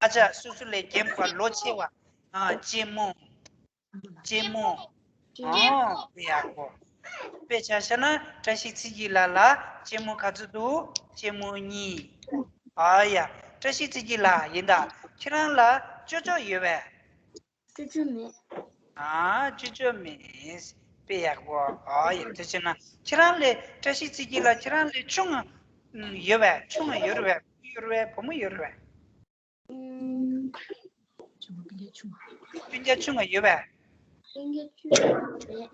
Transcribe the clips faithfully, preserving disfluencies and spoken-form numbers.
ཨ་ཅག་སོ་སོ་ལས་རྒན་པ་ལོ་ཆེ་བ། ཨ། གཅེན་མོ། གཅེན་མོ། ཨོ། དཔེ་ཡག་པོ། དཔེ་ཆ་བཞག་ན་བཀྲ་ཤིས་ཚེ་སྐྱིད་ལགས་ལ་གཅེན་མོ་ག་ཚོད་འདུག་གཅེན་མོ་གཉིས། ཨ་ཡ། བཀྲ་ཤིས་ཚེ་སྐྱིད་ལགས། ཡིན་ད། ཁྱེད་རང་ལ་ཅོ་ཅོ་ཡོད་པས། ཅོ་ཅོ་མེད། ཨ། ཅོ་ཅོ་མེད། དཔེ་ཡག་པོ། ཨ་ཡ། དེ་བྱས་ན་ཁྱེད་རང་ལས། བཀྲ་ཤིས་ཚེ་སྐྱིད་ལགས། ཁྱེད་རང་ལས་ཆུང་ང་ཡོད་པས། ཆུང་ང་ཡོད་རེད་པས། བུ་ཡོད་རེད་པས། བུ་མོ་ཡོད་རེད་པས། ཨུམ། སྤུན་ཀྱག་ཆུང་ང་ཡོད་པས། སྤུན་ཀྱག་ཆུང་ང་མེད།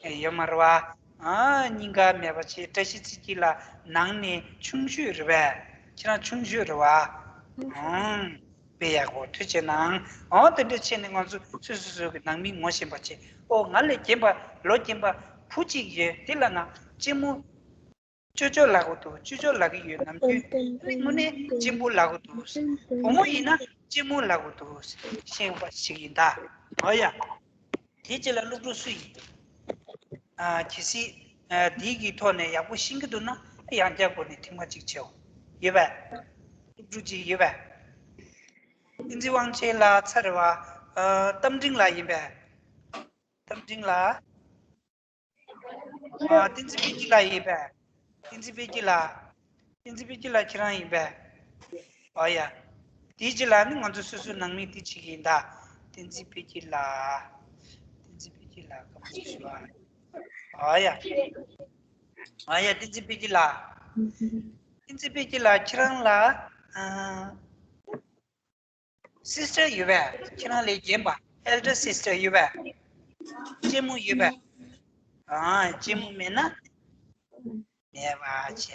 ཨེ། ཡོད་མ་རེད་པ། ཨ། སྙིང་ག་མེད་པ་བྱས། བཀྲ་ཤིས་ཚེ་སྐྱིད་ལགས་ནང་ནས་ཆུང་ཤོས་རེད་པས། ཁྱེད་རང་ཆུང་ཤོས་རེད་པ། ཨང་། དཔེ་ཡག་པོ། ཐུགས་རྗེ་གནང་། ཨོ། དེ་འདྲ་བྱས་ནས་ང་ཚོ་སོ་སོ་སོ་གི་ནང་མི་ངོ་ཤེས་པ་བྱས། ཨོ། ང་ལས་རྒན་པ། ལོ་རྒན་པ་བུ་གཅིག་ཡོད། དེ་ལ་ང་གཅེན་མོ། ཅོ་ཅོ་ལབ་དགོས་འདུག་ཅོ་ཅོ་ལབ་ཀྱི་ཡོད། ནམ་རྒྱུན་དངོས་གནས་གཅེན་པོ་ལབ་དགོས་འདུག་བུ་མོ་ཡིན་ན་གཅེན་མོ་ལབ་དགོས་འདུག་ཤེས་པ་ཞིག་ཡིན་ད། ཨོ་ཡ། དེ་རྗེས་ལ་སློབ་ཕྲུག་སུ་ཡིན། ཨ། གལ་སྲིད། ཨ། འདི་གི་ཐོག་ནས་ཡག་པོ་ཤེས་ཀྱི་འདུག་ན། ཡང་བསྐྱར་སྒོ་ནས་ཐེངས་མ་གཅིག་བྱེད་འོ། ཡོད་པས། སློབ་ཕྲུག་ཅིག་ཡོད་པས། བསྟན་འཛིན་དབང་ཆེན་ལགས་ཚར་བ། ཨ། རྟ་མགྲིན་ལགས་ཡིན་པས། རྟ་མགྲིན་ལགས། ཨ། བསྟན་འཛིན་དཔལ་སྐྱིད་ལགས་ཡིན་པས། བསྟན་འཛིན་དཔལ་སྐྱིད་ལགས། བསྟན་འཛིན་དཔལ་སྐྱིད་ལགས་ཁྱེད་རང་ཡིན་པས། ཨོ་ཡ། དེའི་རྗེས་ལ་ནི་ང་ཚོ་སོ་སོའི་ནང་མི་དེ་བྱེད་ཀྱི་ཡིན་ད། བསྟན་འཛིན་དཔལ་སྐྱིད་ལགས། བསྟན་འཛིན་དཔལ་སྐྱིད་ལགས་སྐུ་མཁྱེན་ཞུ་བ། ཨོ་ཡ། ཨོ་ཡ། བསྟན་འཛིན་དཔལ་སྐྱིད་ལགས། བསྟན་འཛིན་དཔལ་སྐྱིད་ལགས་ཁྱེད་རང་ལ། ཨ། སིས་ཊར་ཡོད་པས། ཁྱེད་རང་ལས་རྒན་པ། ཨེལ་ཌར་སིས་ཊར་ཡོད་པས། གཅེན་མོ་ཡོད་པས། ཨ། གཅེན་མོ་མེད་ན། མེད་པ་བྱས།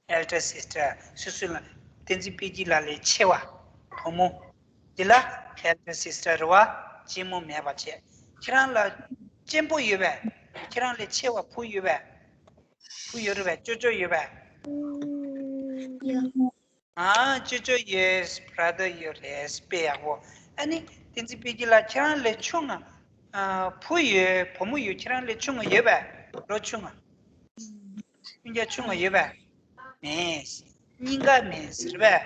ཨེལ་ཌར་སིས་ཊར། སོ་སོ་ལ། བསྟན་འཛིན་དཔལ་སྐྱིད་ལགས་ལས་ཆེ་བ། བུ་མོ། འདི་ལ་ཨེལ་ཌར་སིས་ཊར་རེད་པ། གཅེན་མོ་མེད་པ་བྱས། ཁྱེད་རང་ལ་གཅེན་པོ་ཡོད་པས། ཁྱེད་རང་ལས་ཆེ་བ་བུ་ཡོད་པས། བུ་ཡོད་རེད་པས། ཅོ་ཅོ་ཡོད་པས། ཡ། ཨ། ཅོ་ཅོ་ཡོད། བྷ་ར་དར་ཡོད་རེད། དཔེ་ཡག་པོ། ཨ་ནི་བསྟན་འཛིན་དཔལ་སྐྱིད་ལགས་ཁྱེད་རང་ལས་ཆུང་ང་། ཨ། བུ་ཡོད། བུ་མོ་ཡོད། ཁྱེད་རང་ལས་ཆུང་ང་ཡོད་པས། ལོ་ཆུང་ང་། སྤུན་ཀྱག་ཆུང་ང་ཡོད་པས། མེད། སྙིང་ག་མེད་ཟེར་བས།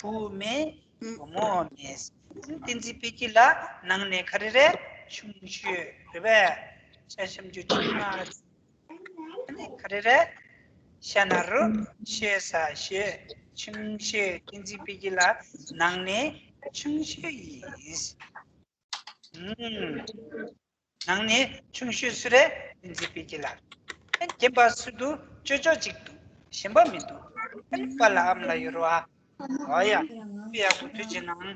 བུ་མེད། བུ་མོ་མེད། བསྟན་འཛིན་དཔལ་སྐྱིད་ལགས་ནང་ནས་ག་རེ་རེད། ཆུང་ཤོས་རེད་པས། ཤ་ཤམ་ཅུ་ཆུང་ང་། ཨ་ནི་ག་རེ་རེད། ཤ་ན་རུ་ཤོད་ས་ཤོད། ཆུང་ཤོས། བསྟན་འཛིན་དཔལ་སྐྱིད་ལགས་ནང་ནས་ཆུང་ཤོས་ཡིན། ཨུམ། ནང་ནས་ཆུང་ཤོས་སུ་རེད། བསྟན་འཛིན་དཔལ་སྐྱིད་ལགས། ཨ་ནི་རྒན་པ་སུ་འདུག་ཅོ་ཅོ་གཅིག་འདུག་གཞན་པ་མི་འདུག་ཨ་ནི་པཱ་ལགས་ཨ་མ་ལགས་ཡོད་རེད་པ། ཨོ་ཡ། དཔེ་ཡག་པོ། ཐུགས་རྗེ་གནང་།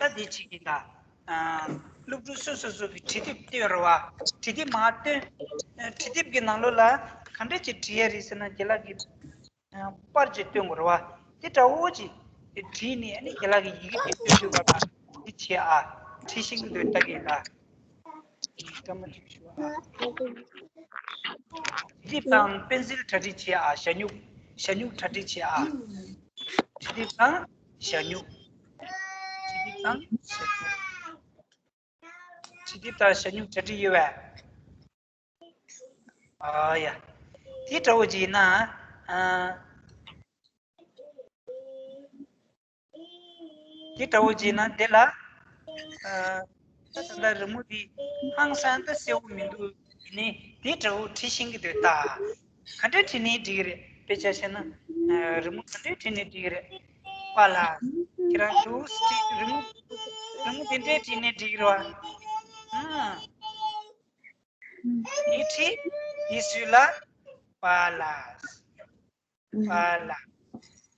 ད་འདི་གཅིག་ཡིན་ད། ཨ། སློབ་ཕྲུག་སོ་སོ་སོ་གི་བྲིས་དེབ་བཏོན་རེད་པ། བྲིས་དེབ་མར་བཏོན། ཨ། བྲིས་དེབ་ཀྱི་ནང་ལོགས་ལ་ག་འདྲ་ཅིག་བྲིས་ཡ་རེད་ཟེར་ན། རྒན་ལགས་ཀྱིས། ཨ། པར་ཅིག་སྟོན་དགོས་རེད་པ། དེ་འདྲ་བོ་ཅིག་བྲིས་ནས། ཨ་ནི་རྒན་ལགས་ཀྱིས་ཡི་གེ་དེ་སྟོན་དགོས་པ། འདི་བྱས་ཨ། བྲིས་ཤེས་ཀྱི་འདུག་ལྟ་གི་ཡིན་ད། བཀྲ་མ་ཤིས་ཞུ་ཨ། བྲིས་དེབ་དང་པེན་སིལ་གྲ་སྒྲིག་བྱེད་ཨ། ཞ་སྨྱུག་ཞ་སྨྱུག་གྲ་སྒྲིག་བྱེད་ཨ། བྲིས་དེབ་དང་ཞ་སྨྱུག་བྲིས་དེབ་དང་ཞ་སྨྱུག་བྲིས་དེབ་དང་ཞ་སྨྱུག་གྲ་སྒྲིག་ཡོད་པས། ཨ་ཡ། དེ་འདྲ་བོ་ཅིག་ཡིན་ན། ཨ། དེ་འདྲ་བོ་ཅིག་ཡིན་ན་དེ་ལ། ཨ། ད་ད་ལྟ་རི་མོ་འདི་ཧང་སང་ད་གསལ་བོ་མི་འདུག་ཡིན་ནའི་དེ་འདྲ་བོ་བྲིས་ཤེས་ཀྱི་འདུག་ད། ག་འདྲ་བྲིས་ནའི་འགྲིག་གི་རེད། དཔེ་ཆ་བཤད་ན། ཨ། རི་མོ་ག་འདྲ་བྲིས་ནའི་འགྲིག་གི་རེད། པཱ་ལགས། ཁྱེད་རང་འདུག་སེ་བྲིས། རི་མོ། རི་མོ་དེ་འདྲས་བྲིས་ནའི་འགྲིག་གི་རེད་པ། ཨ། འདི་བྲིས། འདི་སུས་ལབ། པཱ་ལགས། པཱ་ལགས།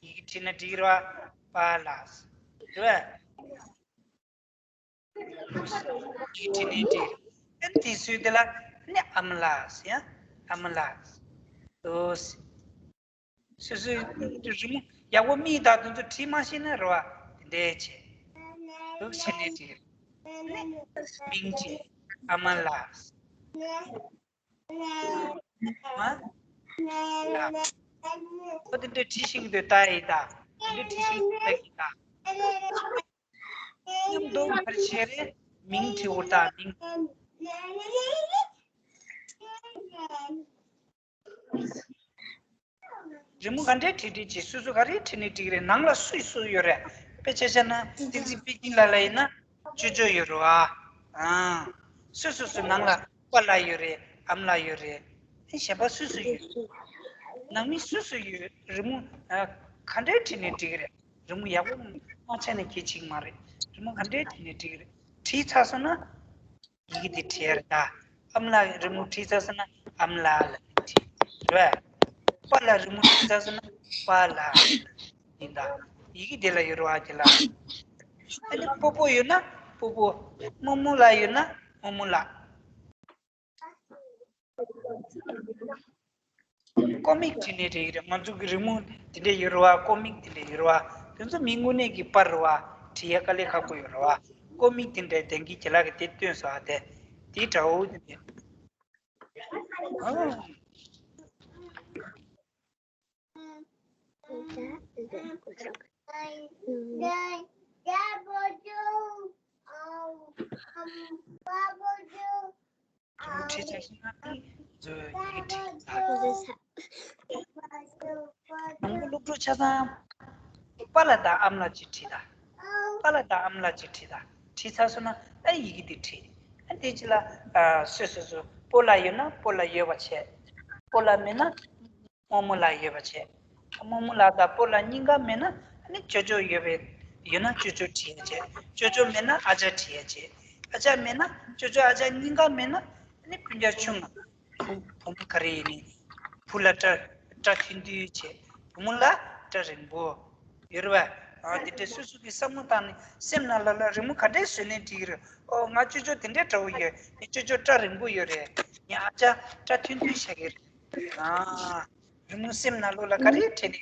ཡི་གེ་བྲིས་ན་འགྲིག་རེད་པ། པཱ་ལགས། རེད་པ། ཡི་གེ་བྲིས་ནའི་འགྲིག་ཨ་ནི་དེ་སུས་དེ་ལ་ནི་ཨ་མ་ལགས་ཡ། ཨ་མ་ལགས། འདུག་སེ། སོ་སོའི་རི་མོ་ཡག་པོ་མིག་དང་དེ་ཚོ་བྲིས་མ་ཤེས་ན་རེད་པ། དེ་འདྲས་བྱས། འདུག་སེ་བྱས་ནའི་འགྲིག་ཨ་ནི་མིང་བྲིས། ཨ་མ་ལགས། ཨ་མ་ལགས། ཁོ་དེ་འདྲས་བྲིས་ཤེས་ཀྱི་འདུག་ད་ཡིན་ད། དེ་འདྲས་བྲིས་ཤེས་ཀྱི་འདུག་ད་ཡིན་ད། མཉམ་དུ་ག་རེ་བྱས་རེད། མིང་བྲིས་འོ་ད་མིང་། རི་མོ་ག་འདྲས་བྲིས་བྲིས་བྱས། སོ་སོ་ག་རེ་བྲིས་ནའི་འགྲིག་རེད། ནང་ལ་སུས་སུ་ཡོད་རེད། དཔེ་ཆ་བཞག་ན་བསྟན་འཛིན་པེ་ཅིང་ལགས་ལ་ཡིན་ན་ཅོ་ཅོ་ཡོད་རེད་བ། ཨ། སོ་སོ་སོ་ནང་ལ་པཱ་ལགས་ཡོད་རེད། ཨ་མ་ལགས་ཡོད་རེད། ཨེ་གཞན་པ་སུ་སུ་ཡོད། ནང་མི་སུ་སུ་ཡོད། རི་མོ་ཨ་ག་འདྲའི་བྲིས་ནས་འགྲིག་གི་རེད། རི་མོ་ཡག་པོ་མ་ཆགས་ན་གལ་ཆེ་གི་མ་རེད། རི་མོ་ག་འདྲའི་བྲིས་ནས་འགྲིག་གི་རེད། བྲིས་ཚར་སོང་ན། ཡི་གེ་དེ་བྲིས་ཡ་རེད་ད། ཨ་མ་ལགས་རི་མོ་བྲིས་ཚར་སོང་ན་ཨ་མ་ལགས་ལབ་ནས་བྲིས། རེད་པ། པཱ་ལགས་རི་མོ་བྲིས་ཚར་སོང་ན་པཱ་ལགས་ཡིན་ད། ཡི་གེ་དེ་ལ་ཡོད་རེད་བ་དེ་ལ། ཨ་ནི་སྤོ་བོ་ཡོད་ན་སྤོ་བོ། རྨོ་མོ་ལགས་ཡོད་ན་རྨོ་མོ་ལགས། ཀོ་མིག་བྲིས་ནས་རེད་རེད། ང་ཚོ་གི་རི་མོ་དེ་འདྲས་ཡོད་རེད་བ། ཀོ་མིག་དེ་འདྲས་ཡོད་རེད་བ། དེ་ཚོ་མི་དངོས་གནས་ཀྱི་པར་རེད་བ། བྲིས་ཡ་དཀའ་ལས་ཁག་པོ་ཡོད་རེད་བ། ཀོ་མིག་དེ་འདྲས་དེང་གི་རྒྱ་ལག་གི་དེ་སྟོན་སོང་ཨ་དེ། དེའི་དགྲ་བོ་དེ་འདྲས། ཨོ། རི་མོ་བྲིས་ཚར་སོང་ན་ནི་མཛོད་ཡི་གེ་བྲིས་ད། དང་པོ་སློབ་ཕྲུག་ཆ་ཚང་པཱ་ལགས་དང་ཨ་མ་ལགས་ཅིག་བྲིས་ད། པཱ་ལགས་དང་ཨ་མ་ལགས་ཅིག་བྲིས་ད། བྲིས་ཚར་སོང་ན་ཨ་ཡི་གེ་འདི་བྲིས། ཨ་དེ་ཅི་ལ་ཨ་སོ་སོ་སོ་སྤོ་ལགས་ཡོད་ན་སྤོ་ལགས་ཡོད་པ་བྱས། སྤོ་ལགས་མེད་ན། རྨོ་མོ་ལགས་ཡོད་པ་བྱས། རྨོ་མོ་ལགས་དང་སྤོ་ལགས་གཉིས་ཀ་མེད་ན་ཨ་ནི་ཅོ་ཅོ་ཡོད་པའི་ཡོད་ན་ཅོ་ཅོ་བྲིས་ཡ་བྱས། ཅོ་ཅོ་མེད་ན་ཨ་ཅག་བྲིས་ཡ་བྱས། ཨ་ཅག་མེད་ན་ཅོ་ཅོ་ཨ་ཅག་གཉིས་ཀ་མེད་ན་ཨ་ནི་སྤུན་ཀྱག་ཆུང་ང་བུ་བུ་མོ་ག་རེ་ཡིན་ནི། བུ་ལ་སྐྲ་སྐྲ་ཐུང་ཐུང་བྱས། བུ་མོ་ལ་སྐྲ་རིང་པོ་ཡོད་རེད་བ། ཨ་དེ་འདྲས་སོ་སོ་གི་བསམ་བློ་བཏང་ནས་སེམས་ནང་ལ་ལ་རི་མོ་ག་འདྲས་བཟོས་ནས་བྲིས་ཀྱི་རེད། ཨོ་ང་ཅོ་ཅོ་དེ་འདྲས་འདྲ་བོ་ཡོད། ངའི་ཅོ་ཅོ་སྐྲ་རིང་པོ་ཡོད་རེད། ངའི་ཨ་ཅག་སྐྲ་ཐུང་ཐུང་ཆགས་ཀྱི་རེད། ཨ། རི་མོ་སེམས་ནང་ལོགས་ལ་ག་རེ་བྲིས་ནས་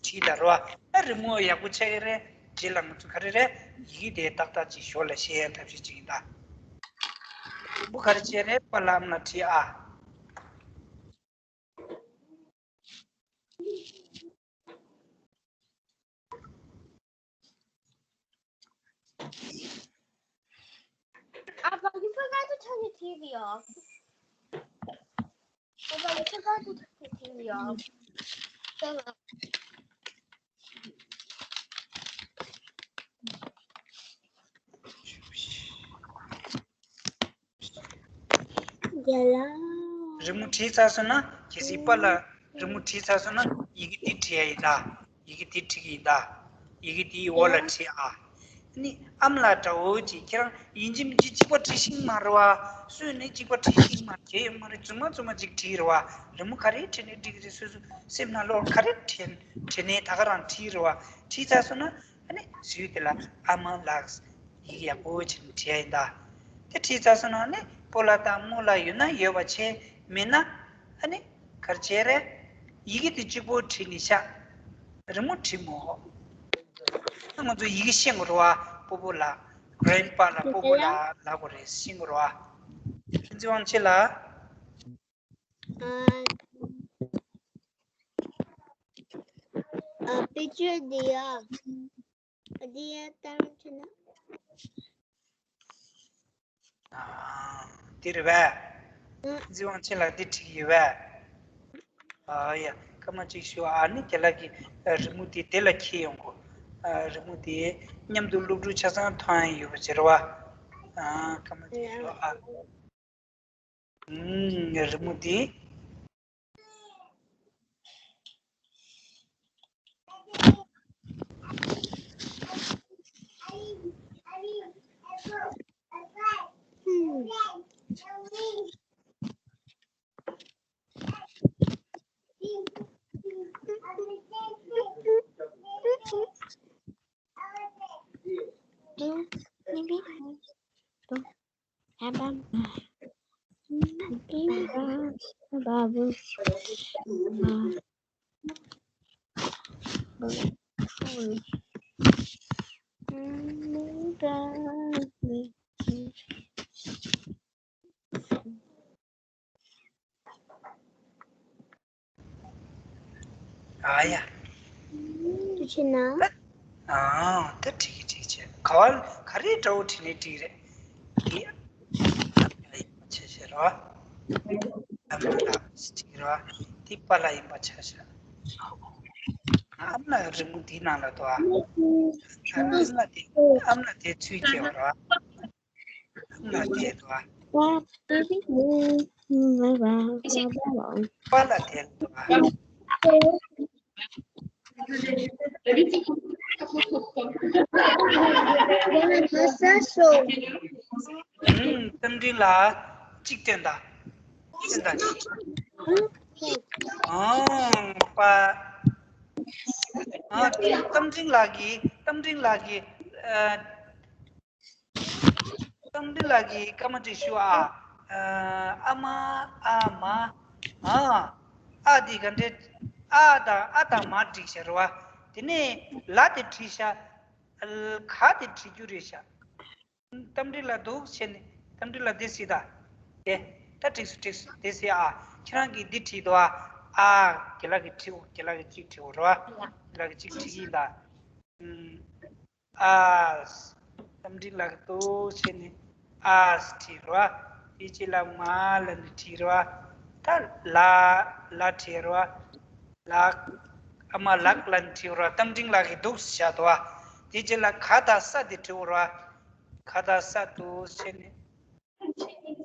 བྲིས་ད་རོ། ཨ་རི་མོ་ཡག་པོ་ཆགས་ཀྱི་རེད། རྗེས་ལ་ང་ཚོ་ག་རེ་རེད། ཡི་གེ་དེ་ཏག་ཏག་ཅིག་ཞོར་ལ་ཤེས་ཡ་ཐབས་ཤེས་ཅིག་ཡིན་ད། འབུ་ག་རེ་བྱས་རེད། པཱ་ལགས་ཨ་མ་ལགས་བྲིས་ཨ། ཨ་ཕ་གི་ས་ག་ཚོད་ཆ་ནས་བྲིས་པ་ཡོད། ཨ་ཕ་གི་ས་ག་ཚོད་ཆ་ནས་བྲིས་པ་ཡོད། རི་མོ་བྲིས་ཚར་སོང་ན་གལ་སྲིད་པཱ་ལགས་རི་མོ་བྲིས་ཚར་སོང་ན་ཡི་གེ་འདི་བྲིས་ཡ་ཡིན་ད། ཡི་གེ་འདི་བྲིས་ཀྱི་ཡིན་ད། ཡི་གེ་འདིའི་འོག་ལ་བྲིས་ཨ། ནི་ཨ་མ་ལགས་འདྲ་བོ་ཅིག་ཁྱེད་རང་ཡིན་གཅིག་མིན་གཅིག་གཅིག་པ་བྲིས་ཤིང་མ་རེད་བ། སུས་ནི་གཅིག་པ་བྲིས་ཤིང་མ་རེད། ཡོད་མ་རེད། རྫུན་མ་རྫུན་མ་ཅིག་བྲིས་རེད་བ། རི་མོ་ག་རེ་བྲིས་ནས་འགྲིག་གི་རེད། སོ་སོ་སེམས་ནང་ལོགས་ག་རེ་བྲིས་བྲིས་ནས་ད་ག་རང་བྲིས་རེད་བ། བྲིས་ཚར་སོང་ན་ཨ་ནི་ཟུར་དེ་ལ་ཨ་མ་ལགས་ཡི་གེ་ཡག་པོ་བྱས་ནས་བྲིས་ཡ་ཡིན་ད། དེ་བྲིས་ཚར་སོང་ན་ཨ་ནི་སྤོ་ལགས་དང་རྨོ་ལགས་ཡོད་ན་ཡོད་པ་བྱས། མེད་ན་ཨ་ནི་ག་རེ་བྱས་རེད། ཡི་གེ་དེ་གཅིག་པོ་བྲིས་ནས་བཞག་རི་མོ་བྲིས་མོ། ང་ཚོ་ཡི་གེ་ཤེས་དགོས་རེད་བ། སྤོ་བོ་ལགས། གྷ་རེན་པ་ལགས། སྤོ་བོ་ལགས་ལབ་དགོས་རེད། ཤེས་དགོས་རེད་བ། བསྟན་འཛིན་དབང་ཆེན་ལགས། ཨ། ཨ། དཔེ་ཆ་འདི་ཡ། འདི་ཡ་བཏང་ཕྱིན་ན། ཨ། འདི་རེད་པས། ཨ། བསྟན་འཛིན་དབང་ཆེན་ལགས་འདི་བྲིས་ཡོད་པས། ཨ་ཡ། སྐར་མ་གཅིག་ཞུ། ཨ་ནི་རྒན་ལགས་ཀྱིས་རི་མོ་དེ་དེ་ལ་འཁྱེར་ཡོང་གོ། ཨ། རི་མོ་དེ་མཉམ་དུ་སློབ་ཕྲུག་ཆ་ཚང་མཐོང་ཡ་ཡོད་པ་བྱེད་རོགས། ཨ། སྐར་མ་གཅིག་ཞུ་ཨ། ཨུམ། རི་མོ་དེ། ཨ་ཡ། དུ་ཆེ་ན། ཨ། ད་འགྲིག་གི་འགྲིག་བྱས། ག་བ་ག་རེ་འདྲ་བོ་བྲིས་ནས་འགྲིག་རེད། འདི་ཡིན་པ་ཆ་བཞག་རོགས། ཨ་མ་ལགས་འགྲིག་རོགས། འདི་པཱ་ལགས་ཡིན་པ་ཆ་བཞག་ཨ་མ་ལགས་རི་མོ་འདིའི་ནང་ལ་འདུག་ཨ། ཨ་མ་ལགས་དེ་ཨ་མ་ལགས་དེ་ཚུལ་སྐྱེ་བ་རེད་བ། ཨ་མ་ལགས་དེ་འདུག་ཨ། པཱ་ལགས་དེ་འདུག་ཨ། ཨུམ། རྟ་མགྲིན་ལགས་གཅིག་སྟོན་དང་། སྟོན་དང་གཅིག་ཨང་། པ། ཨ། རྟ་མགྲིན་ལགས་ཀྱིས། རྟ་མགྲིན་ལགས་ཀྱིས། ཨ། རྟ་མགྲིན་ལགས་ཀྱིས་སྐར་མ་དྲུག་ཞུ་ཨ། ཨ། ཨ་མ། ཨ་མ། ཨ། ཨ་འདི་ག་འདྲས། ཨ་དང་ཨ་དང་མ་བསྒྲིགས་ཤག་རེད་བ། དེ་ནས་ལ་དེ་བྲིས་ཤག་ག་དེ་བྲིས་རྒྱུ་རེད་ཤག་རྟ་མགྲིན་ལགས་འདུག་བྱས་ནས་རྟ་མགྲིན་ལགས་འདི་གཟིགས་དང་། དེ། ད་འགྲིག་སོང་འགྲིག་སོང་། དེ་གཟིགས་ཨ། ཁྱེད་རང་གིས་འདི་བྲིས་འདུག་ཨ། ཨ། རྒན་ལགས་ཀྱིས་བྲིས། རྒན་ལགས་ཀྱིས་གཅིག་བྲིས་རེད་བ། རྒན་ལགས་ཀྱིས་གཅིག་བྲིས་ཡིན་ད། ཨུམ། ཨ། རྟ་མགྲིན་ལགས་འདུག་བྱས་ནས་ཨ་བྲིས་རེད་བ། དེ་རྗེས་ལ་མ་ལ་ནི་བྲིས་རེད་བ། ད་ལ། ལ་བྲིས་རེད་བ། ལགས། ཨ་མ་ལགས་ལ་ནི་བྲིས་རེད་བ། རྟ་མགྲིན་ལགས་ཀྱིས་འདུག་བཞག་འདུག་བ། དེ་རྗེས་ལ་ག་དང་ས་དེ་བྲིས་རེད་བ། ག་དང་ས་འདུག་བྱས་ནས།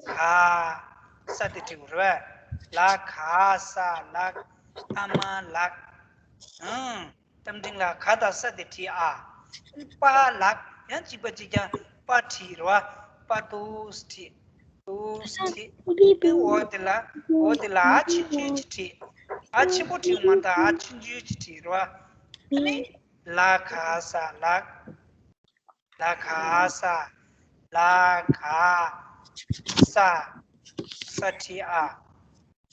ག་ས་དེ་བྲིས་རེད་བ། ལ་ག་ས་ལགས། ཨ་མ་ལགས། ཨང་། རྟ་མགྲིན་ལགས་ག་དང་ས་དེ་བྲིས་ཨ། པ་ལགས། ཡང་གཅིག་པ་གཅིག་རྐྱང་པ་བྲིས་རེད་བ། པ་འདུག་བྲིས། འདུག་བྲིས། འོ་དེ་ལ། འོ་དེ་ལ་ཨ་ཆུང་ཆུང་ཅིག་བྲིས། ཨ་ཆེན་པོ་བྲིས་མ་གཏོགས་ཨ་ཆུང་ཆུང་ཅིག་བྲིས་རེད་བ། ཨ་ནི། ལ་ག་ས་ལགས། ལ་ག་ས། ལ་ག་ས། ས་བྲིས་ཨ།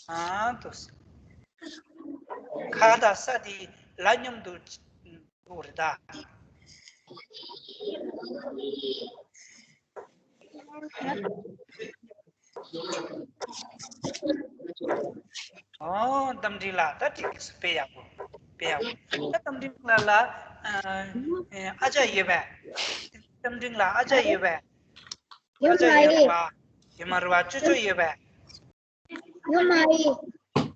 ཨ་འདུག་སེ། ག་དང་ས་དེ་ལ་མཉམ་དུ་འདུག་རེད་ད། ཨོ། རྟ་མགྲིན་ལགས་ད་འགྲིག་སོང་། དཔེ་ཡག་པོ། དཔེ་ཡག་པོ། ད་རྟ་མགྲིན་ལགས་ལ་ཨ་ཨ་ཅག་ཡོད་པས། རྟ་མགྲིན་ལགས་ཨ་ཅག་ཡོད་པས། ཨ་ཅག་ཡོད་རེད་བ། ཡོད་མ་རེད་བ། ཅོ་ཅོ་ཡོད་པས། ཡོད་མ་རེད།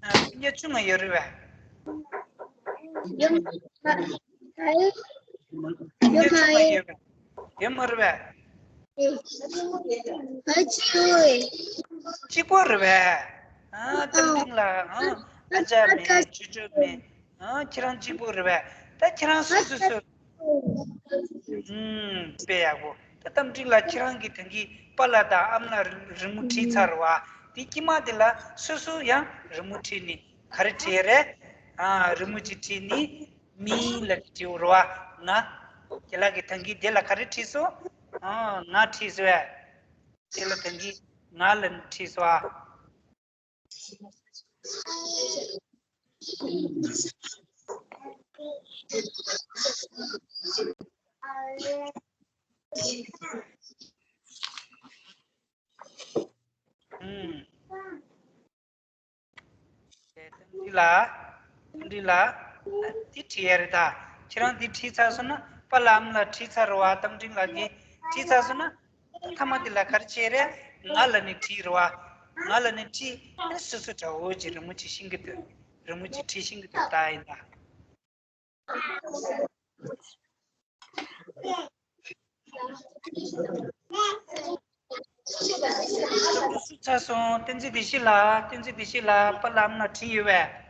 ཨ། སྤུན་ཀྱག་ཆུང་ང་ཡོད་རེད་པས། ཡོད་མ་རེད། སྤུན་ཀྱག་ཆུང་ང་ཡོད་པས། ཡོད་མ་རེད་པས། ཨ་ཅོ། གཅིག་པོ་རེད་པས། ཨ། རྟ་མགྲིན་ལགས། ཨ། ཨ་ཅག་མེད། ཅོ་ཅོ་མེད། ཨ། ཁྱེད་རང་གཅིག་པོ་རེད་པས། ད་ཁྱེད་རང་སོ་སོ་སོ། ཨུམ། དཔེ་ཡག་པོ། ད་རྟ་མགྲིན་ལགས་ཁྱེད་རང་གིས་ད་གིན་པཱ་ལགས་དང་ཨ་མ་ལགས་རི་རི་མོ་བྲིས་ཚར་བ། དེ་དཀྱིལ་མ་དེ་ལ་སོ་སོ་ཡང་རི་མོ་བྲིས་ནས་ག་རེ་བྲིས་རེད། ཨ། རི་མོ་ཅིག་བྲིས་ནས་མི་ལ་བྲིས་རེད་བ། ང་། རྒན་ལགས་ཀྱིས་ད་གིན་དེ་ལ་ག་རེ་བྲིས་སོང་། ཨ། ང་བྲིས་སོང་བས། དེ་ལ་ད་གིན་ང་ལ་བྲིས་སོང་ཨ། ཨུམ། རྟ་མགྲིན་ལགས། རྟ་མགྲིན་ལགས། འདི་བྲིས་ཡ་རེད་ད། ཁྱེད་རང་འདི་བྲིས་ཚར་སོང་ན་པཱ་ལགས་ཨ་མ་ལགས་བྲིས་ཚར་རེད་བ། རྟ་མགྲིན་ལགས་ཀྱིས་བྲིས་ཚར་སོང་ན། མཐའ་མ་དེ་ལ་ག་རེ་བྱས་རེད། ང་ལ་ནི་བྲིས་རེད་བ། ང་ལ་ནི་བྲིས། ཨ་ནི་སོ་སོ་འདྲ་བོ་ཅིག་རི་མོ་ཅིག་ཤེས་ཀྱི་འདུག་རི་མོ་ཅིག་བྲིས་ཤེས་ཀྱི་འདུག་ད་ཡིན་ད། སུ་ཚར་སོང་། བསྟན་འཛིན་བདེ་སྐྱིད་ལགས། བསྟན་འཛིན་བདེ་སྐྱིད་ལགས། པཱ་ལགས་ཨ་མ་ལགས་བྲིས་ཡོད་པས།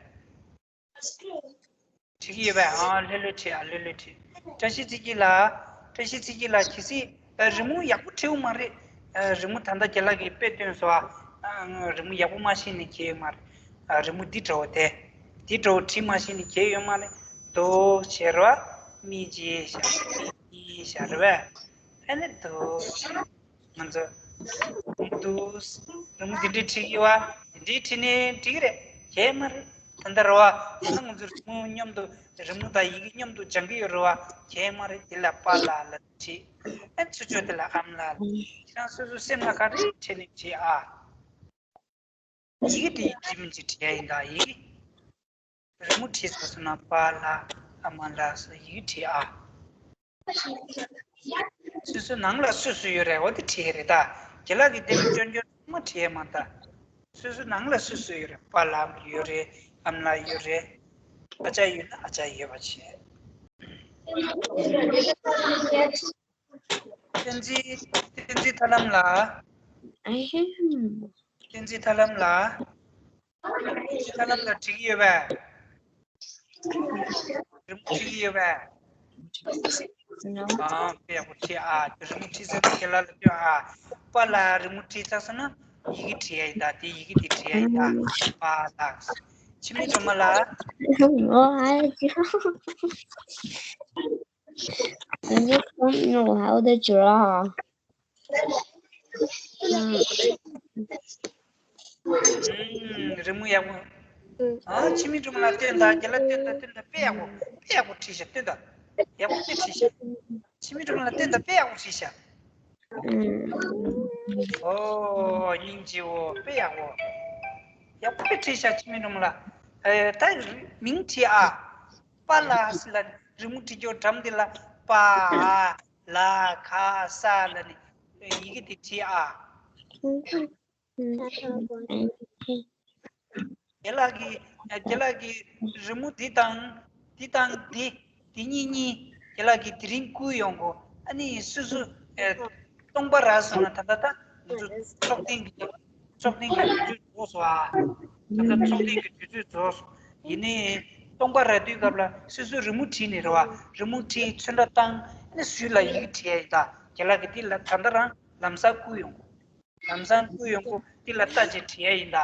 བྲིས་ཀྱི་ཡོད་པས། ཨ། ལྷོད་ལྷོད་བྲིས། ཨ། ལྷོད་ལྷོད་བྲིས། བཀྲ་ཤིས་ཚེ་སྐྱིད་ལགས། བཀྲ་ཤིས་ཚེ་སྐྱིད་ལགས། གལ་སྲིད་ཨ་རི་མོ་ཡག་པོ་བྲིས་ཡོད་མ་རེད། ཨ། རི་མོ་ད་ལྟ་རྒན་ལགས་ཀྱིས་དཔེ་སྟོན་སོང་། ཨ། རི་མོ་ཡག་པོ་མ་ཤེས་ནས་བྱས་ཡོད་མ་རེད། ཨ། རི་མོ་འདི་འདྲ་བོ་དེ། འདི་འདྲ་བོ་བྲིས་མ་ཤེས་ནས་བྱས་ཡོད་མ་རེད། དོ་ཞེས་ར་མི་རྗེ་ཞག་མི་ཞག་རེད་པས། ཨ་ནི་དོ་ཞེས། ང་ཚོ་འདུག་རི་མོ་འདི་འདྲའི་བྲིས་ཀྱི་བ། འདི་འདྲའི་བྲིས་ནས་འགྲིག་གི་རེད། གལ་མ་རེད། ད་ལྟ་རེད་བ། ད་ང་ཚོ་རི་མོ་མཉམ་དུ། རི་མོ་དང་ཡི་གེ་མཉམ་དུ་སྦྱང་གི་ཡོད་རེད་བ། གལ་མ་རེད། དེ་ལ་པཱ་ལགས་ལ་བྲིས། ཨ། ཚུར་ཕྱོགས་དེ་ལ་ཨ་མ་ལགས་ལ། ཁྱེད་རང་སོ་སོའི་སེམས་ལ་ག་རེ་དྲན་ནས་བྲིས་ཨ། ཡི་གེ་དེ་ཡི་གེ་མིན་གྱི་བྲིས་ཡ་ཡིན་ད་ཡི་གེ། རི་མོ་བྲིས་ཚར་སོང་ན་པཱ་ལགས་ཨ་མ་ལགས་སུ་ཡི་གེ་བྲིས་ཨ། སོ་སོའི་ནང་ལ་སུ་སུ་ཡོད་རེད། འོ་དེ་བྲིས་རེད་ད། རྒན་ལགས་ཀྱིས་དེ་ལ་སྐྱོན་སྐྱོན་མ་བྲིས་མ་ད། སོ་སོའི་ནང་ལ་སུ་སུ་ཡོད་རེད། པཱ་ལགས་ཡོད་རེད། ཨ་མ་ལགས་ཡོད་རེད། ཨ་ཅག་ཡོད་ན་ཨ་ཅག་ཡོད་པ་བྱས། བསྟན་འཛིན། བསྟན་འཛིན་ཐར་ལམ་ལགས། ཨ་ཧེམ། བསྟན་འཛིན་ཐར་ལམ་ལགས། བསྟན་འཛིན་ཐར་ལམ་ལགས་འགྲིག་གི་ཡོད་པས། རི་མོ་འཁྲིད་ཀྱི་ཡོད་པས། ཨ། དཔེ་ཡག་པོ་བྲིས་ཨ། རི་མོ་འཁྲིད་ས་དེ་ཁྱེད་ལ་ལ་སྟོན་ཨ། པཱ་ལགས་རི་མོ་འཁྲིད་ཚར་སོང་ན་ཡི་གེ་བྲིས་ཡ་ཡིན་ད། དེ་ཡི་གེ་དེ་བྲིས་ཡ་ཡིན་ད། པཱ་ལགས། འཆི་མེད་སྒྲོལ་མ་ལགས། Oh, I just, I just don't know how to draw. ཨུམ། རི་མོ་ཡག་པོ། ཨ། འཆི་མེད་སྒྲོལ་མ་ལགས་སྟོན་དང་། རྒན་ལགས་སྟོན་དང་། སྟོན་དང་། དཔེ་ཡག་པོ། དཔེ་ཡག་པོ་བྲིས་ཤག་སྟོན་དང་། ཡག་པོ་དཔེ་བྲིས་ཤག་འཆི་མེད་སྒྲོལ་མ་ལགས་སྟོན་དང་། དཔེ་ཡག་པོ་བྲིས་ཤག་ཨོ། སྙིང་རྗེ་བོ། དཔེ་ཡག་པོ། ཡག་པོ་དཔེ་བྲིས་ཤག་འཆི་མེད་སྒྲོལ་མ་ལགས། ཨེ། ད་མིང་བྲིས་ཨ། པཱ་ལགས་ལ་རི་མོ་བྲིས་རྒྱུ་འགྲམ་འདི་ལ་པཱ་ལ་ག་ས་ལ་ནི་ཡི་གེ་དེ་བྲིས་ཨ། རྒན་ལགས་ཀྱིས། རྒན་ལགས་ཀྱིས་རི་མོ་འདི་དང་འདི་དང་འདི། འདི་གཉིས་གཉིས་རྒན་ལགས་ཀྱིས་དེ་རིང་བསྐུར་ཡོང་གོ། ཨ་ནི་སོ་སོ། ཨེ། སྟོང་པ་རག་སོང་ན། ད་ལྟ་ད་ང་ཚོ་འཚོགས་ཐེངས་ཀྱི། འཚོགས་ཐེངས་ཀྱི་དུས་ཚོད་རྫོགས་སོང་ཨ། ད་ལྟ་འཚོགས་ཐེངས་ཀྱི་དུས་ཚོད་རྫོགས་སོང་། ཡིན་ནའི་སྟོང་པ་རག་དུས་སྐབས་ལ་སོ་སོས་རི་མོ་བྲིས་ནས་རེད་བ། རི་མོ་བྲིས། ཚོན་ཁྲ་བཏང་། ཨ་ནི་ཟུར་ལ་ཡི་གེ་བྲིས་ཡ་ཡིན་ད། རྒན་ལགས་ཀྱིས་འདི་ལ་ད་ལྟ་རང་ལམ་སང་བསྐུར་ཡོང་གོ། ལམ་སང་བསྐུར་ཡོང་གོ། འདི་ལ་ལྟ་བྱས་བྲིས་ཡ་ཡིན་ད།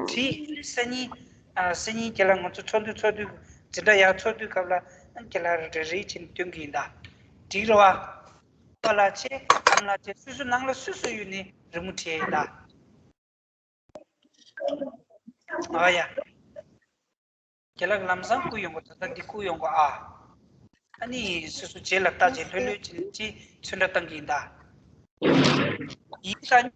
བྲིས། སང་ཉིན། ཨ། སང་ཉིན་ཁྱེད་ལ་ང་ཚོ་ཚོགས་འདུ་ཚོགས་དུས། འཛིན་གྲྭ་ཡག་ཚོགས་དུས་སྐབས་ལ་ཁྱེད་ལ་རེ་རེ་བྱས་ནས་སྟོན་གྱི་ཡིན་ད། འགྲིག་རེད་བ། པཱ་ལགས་བྱས། ཨ་མ་ལགས་བྱས། སོ་སོ་ནང་ལ་སོ་སོ་ཡོད་ནས་རི་མོ་བྲིས་ཡ་ཡིན་ད། ཨ་ཡ། རྒན་ལགས་ལམ་སང་བསྐུར་ཡོང་གོ། ད་ལྟ་འདི་བསྐུར་ཡོང་གོ་ཨ། ཨ་ནི་སོ་སོ་རྗེས་ལ་ལྟ་བྱས་ལྷོད་ལྷོད་བྱས་ནས་ཅིག་ཚོན་ཁྲ་བཏང་གི་ཡིན་ད། ཡིག་ཚང་